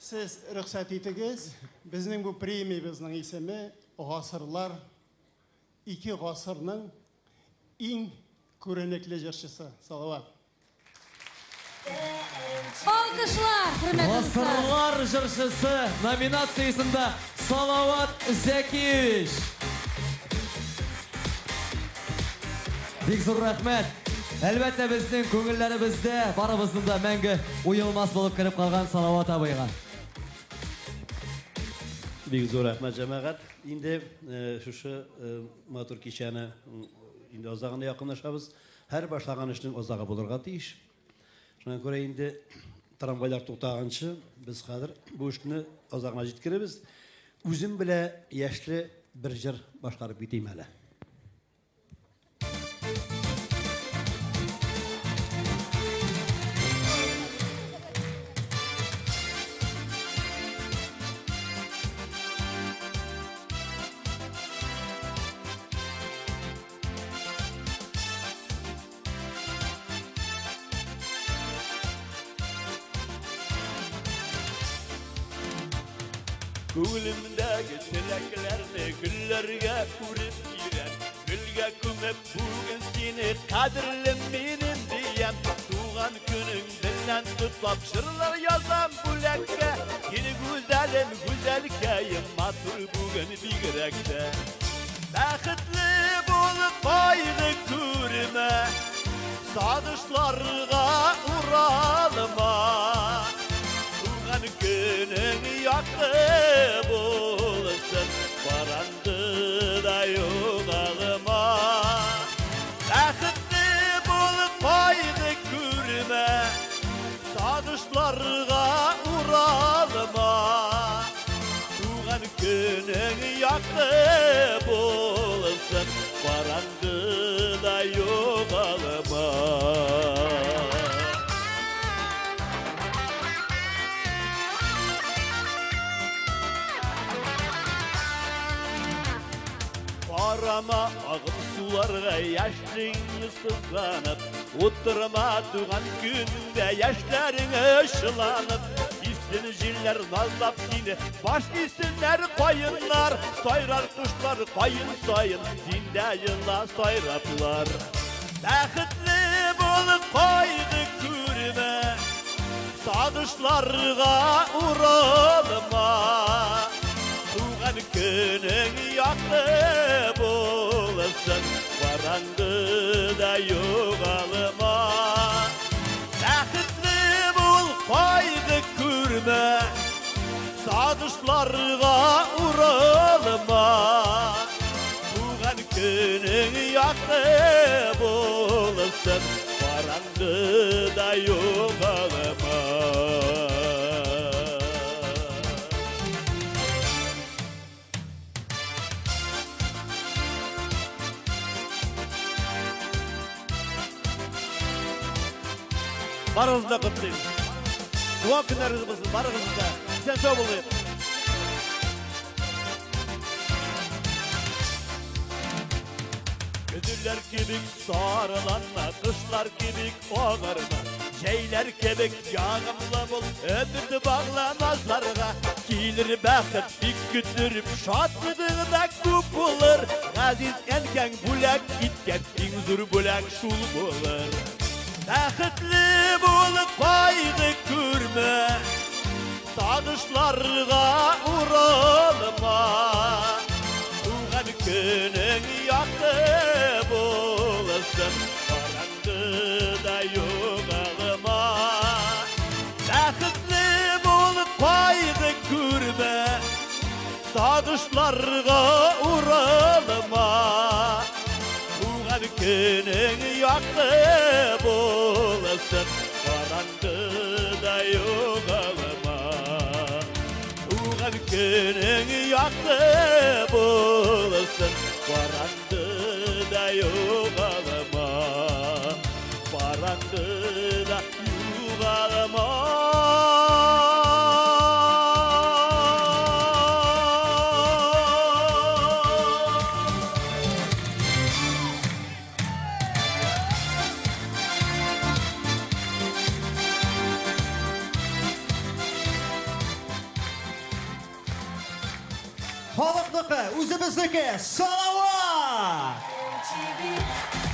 Сез рөхсәт итегез, безнең бу премиябезнең исеме Гасырлар, ике гасырның иң күренекле җырчысы Салават. Алкышлар, хөрмәтле дуслар! Гасырлар җырчысы номинациясендә Салават Зәкиевич. Бик зур рәхмәт. Әлбәттә, безнең күңелләребездә барыбызның да мәңге уелмас булып кереп калган Салават абыйга. Бик зур рәхмәт, җәмәгать. Инде шушы матур кичәне инде азагына якынлашабыз. Һәр башлаган эшнең азагы булырга тиеш. Шуңа күрә инде трамвайлар туктаганчы без хәзер бу эшне азагына җиткеребез. Үзем белә яшьле бер җыр башкарып китим әле. Күңелемдәге теләкләрне гөлләргә үреп бирәм. Гөлгә күмеп бүген сине кадерлем минем диям. Туган көнең белән котлап җырлар язам бүләккә. Сине гүзәлем, гүзәлкәем, матур бүген бигрәк тә. Бәхетле булып кайгы күрмә, Сагышларга уралма. Туган көнең якты булсын, Караңгыда югалма. Бәхетле булып кайгы күрмә, Сагышларга уралма. Туган көнең якты булсын, Караңгыда югалма. Карама агым суларга яшьлегеңне сызганып, Утырма туган көнеңдә яшьләрең ышыланып, Исен җилләр назлап сине, баш исеннәр каеннар, Сайрар кошлар каен саен, синдә ела сайраплар. Бәхетле булып кайгы күрмә, Сагышларга уралма. Туган көнең якты булсын, Караңгыда югалма. Бәхетле бул, кайгы күрмә, Сагышларга уралма. Туган көнең якты булсын, Караңгыда югалма. Барыгызны да котлыйм. Туган көннәрегез булсын, барыгызны да. Исән сау булыйк. Көзләр кебек сарыланма, кышлар кебек агарма, җәйләр кебек ягымлы бул, өмет багла назларга. Килер бәхет бик көттереп, шатлыгың да күп булыр. Газиз әнкәң бүләк иткән иң зур бүләк шул булыр. Бәхетле булып кайгы күрмә, Сагышларга уралма. Туган көнең якты булсын, Караңгыда югалма. Бәхетле бул, кайгы күрмә, Сагышларга уралма. Туган көнең якты булсын, Караңгыда югалма. Туган көнең якты булсын, Караңгыда югалма. Караңгыда югалма. Халыкныкы, үзебезнеке, Салават! TV.